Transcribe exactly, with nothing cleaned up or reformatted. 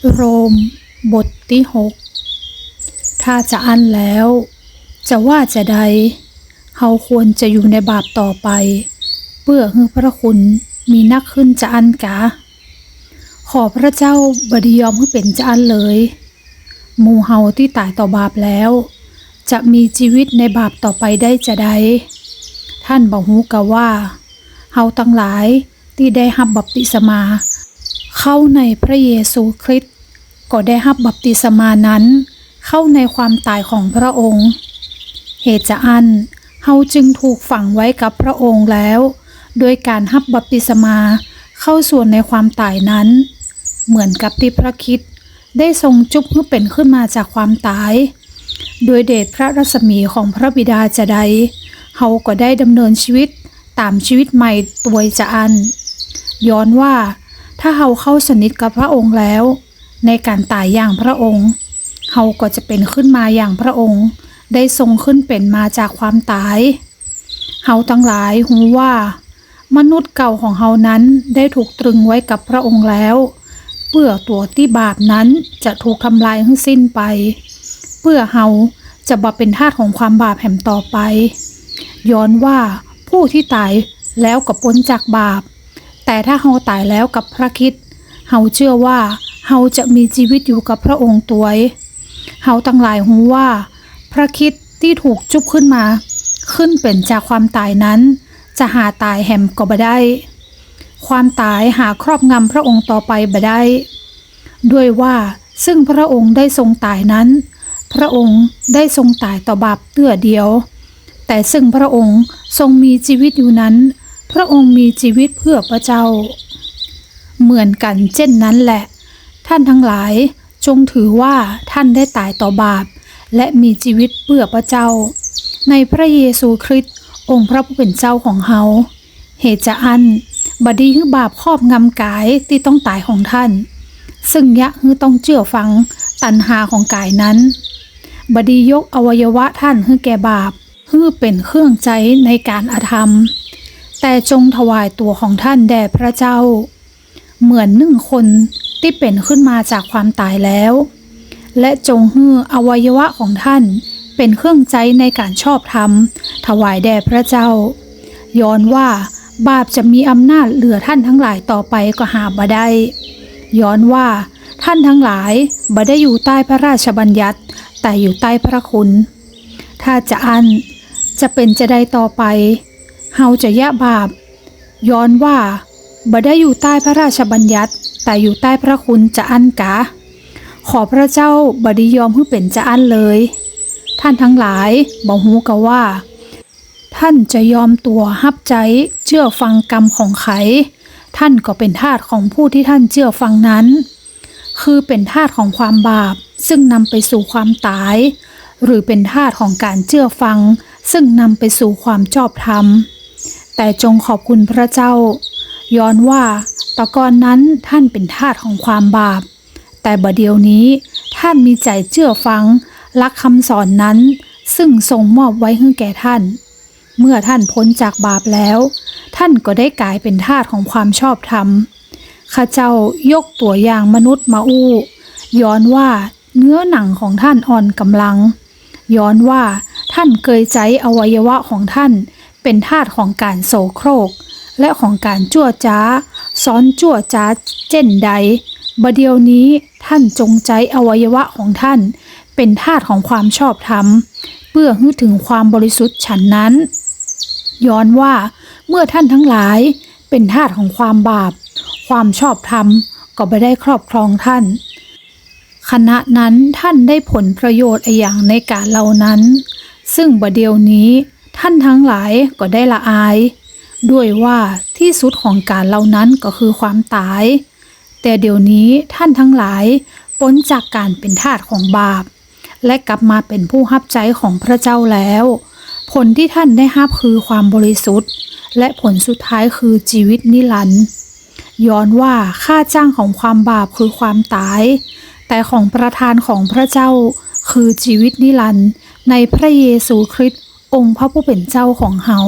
โรม บทตี้หก ถ้าจาอั้นแล้ว จะว่าจาใด เฮาควรจะอยู่ในบาปต่อไป เปื้อหื้อพระคุณมีนักขึ้นจาอั้นกา ขอพระเจ้าบ่ดียอมหื้อเป๋นจาอั้นเลย หมู่เฮาตี้ต๋ายต่อบาปแล้ว จะมีจีวิตในบาปต่อไปได้จาใด ท่านบ่ฮู้กาว่า เฮาตังหลายตี้ได้ฮับบัพติศมา เข้าในพระเยซูคริสต์ ก็ได้ฮับบัพติศมานั้น เข้าในความต๋ายของพระองค์ เหตุจาอั้น เฮาจึงถูกฝังไว้กับพระองค์แล้ว โดยก๋านฮับบัพติศมาเข้าส่วนในความต๋ายนั้น เหมือนกับตี้พระคริสต์ได้ทรงจุบหื้อเป๋นขึ้นมาจากความต๋าย โดยเดชพระรัศมีของพระบิดาจาใด เฮาก็ได้ดำเนินจีวิตต๋ามจีวิตใหม่ตวยจาอั้น ย้อนว่าถ้าเฮาเข้าสนิทกับพระองค์แล้ว ในก๋านต๋ายอย่างพระองค์ เฮาก็จะเป๋นขึ้นมาอย่างพระองค์ได้ทรงขึ้นเป๋นมาจากความต๋าย เฮาตังหลายฮู้ว่า มนุษย์เก่าของเฮานั้นได้ถูกตรึงไว้กับพระองค์แล้ว เปื้อตั๋วตี้บาปนั้นจะถูกทำลายหื้อสิ้นไป เปื้อเฮาจะบ่เป๋นทาสของความบาปแหมต่อไป ย้อนว่าผู้ตี้ต๋ายแล้วก็ป๊นจากบาป แต่ถ้าเฮาต๋ายแล้วกับพระคริสต์ เฮาเจื้อว่าเฮาจะมีจีวิตอยู่กับพระองค์ตวย เฮาตังหลายฮู้ว่า พระคริสต์ตี้ถูกจุบขึ้นมา ขึ้นเป๋นจากความต๋ายนั้น จะหาต๋ายแหมก็บ่ได้ ความต๋ายหาครอบงำพระองค์ต่อไปบ่ได้ ด้วยว่าซึ่งพระองค์ได้ทรงต๋ายนั้น พระองค์ได้ทรงต๋ายต่อบาปเตื้อเดียว แต่ซึ่งพระองค์ทรงมีจีวิตอยู่นั้น พระองค์มีจีวิตเปื้อพระเจ้า เหมือนกั๋นเจ้นนั้นแหละ ท่านตังหลายจงถือว่าท่านได้ต๋ายต่อบาป และมีจีวิตเปื้อพระเจ้า ในพระเยซูคริสต์องค์พระผู้เป๋นเจ้าของเฮา เหตุจาอั้น บ่ดีหื้อบาปครอบงำก๋ายตี้ต้องต๋ายของท่าน ซึ่งเยียะหื้อต้องเจื้อฟังตัณหาของก๋ายนั้น บ่ดียกอวัยวะท่านหื้อแก่บาป หื้อเป๋นเครื่องใจ๊ในก๋านอธรรม แต่จงถวายตั๋วของท่านแด่พระเจ้า เหมือนนึ่งคนตี้เป๋นขึ้นมาจากความต๋ายแล้ว และจงหื้ออวัยวะของท่านเป๋นเครื่องใจ๊ในก๋านชอบธรรม ถวายแด่พระเจ้า ย้อนว่าบาปจะมีอำนาจเหลือท่านตังหลายต่อไปก็หาบ่ได้ ย้อนว่าท่านตังหลายบ่ได้อยู่ใต้พระราชบัญญัติ แต่อยู่ใต้พระคุณ ถ้าจาอั้น จะเป๋นจาใดต่อไป เฮาจะเยียะบาป ย้อนว่าบ่ได้อยู่ใต้พระราชบัญญัติ แต่อยู่ใต้พระคุณจาอั้นกา ขอพระเจ้าบ่ดียอมหื้อเป๋นจาอั้นเลย ท่านตังหลายบ่ฮู้กาว่า ท่านจะยอมตั๋วฮับใจ๊เจื้อฟังกำของใผ ท่านก็เป๋นทาสของผู้ตี้ท่านเจื้อฟังนั้น คือเป๋นทาสของความบาป ซึ่งนำไปสู่ความต๋าย หรือเป๋นทาสของก๋านเจื้อฟัง ซึ่งนำไปสู่ความชอบธรรม แต่จงขอบคุณพระเจ้า ย้อนว่าแต่ก่อนนั้นท่านเป๋นทาสของความบาป แต่บ่าเดี่ยวนี้ท่านมีใจ๋เจื้อฟังหลักกำสอนนั้น ซึ่งทรงมอบไว้หื้อแก่ท่าน เมื่อท่านป๊นจากบาปแล้ว ท่านก็ได้ก๋ายเป๋นทาสของความชอบธรรม ข้าเจ้ายกตั๋วอย่างมนุษย์มาอู้ ย้อนว่าเนื้อหนังของท่านอ่อนก๋ำลัง ย้อนว่าท่านเกยใจ๊อวัยวะของท่านเป๋นทาสของก๋านโสโครก และของก๋านจั่วจ๊า ซ้อนจั่วจ๊าเจ้นใด บ่าเดี่ยวนี้ท่านจงใจ๊อวัยวะของท่านเป๋นทาสของความชอบธรรม เปื้อหื้อเถิงความบริสุทธิ์ฉันนั้น ย้อนว่าเมื่อท่านตังหลายเป๋นทาสของความบาป ความชอบธรรมก็บ่ได้ครอบครองท่าน ขณะนั้นท่านได้ผลประโยชน์อะหยังในก๋านเหล่านั้น ซึ่งบ่าเดี่ยวนี้ท่านตังหลายก็ได้ละอาย ด้วยว่าตี้สุดของก๋านเหล่านั้นก็คือความต๋าย แต่เดี่ยวนี้ท่านตังหลายป๊นจากก๋านเป๋นทาสของบาป และกลับมาเป๋นผู้ฮับใจ๊ของพระเจ้าแล้ว ผลตี้ท่านได้ฮับคือความบริสุทธิ์ และผลสุดท้ายคือจีวิตนิรันดร์ ย้อนว่าค่าจ้างของความบาปคือความต๋าย แต่ของประทานของพระเจ้าคือจีวิตนิรันดร์ในพระเยซูคริสต์องค์พระผู้เป๋นเจ้าของเฮา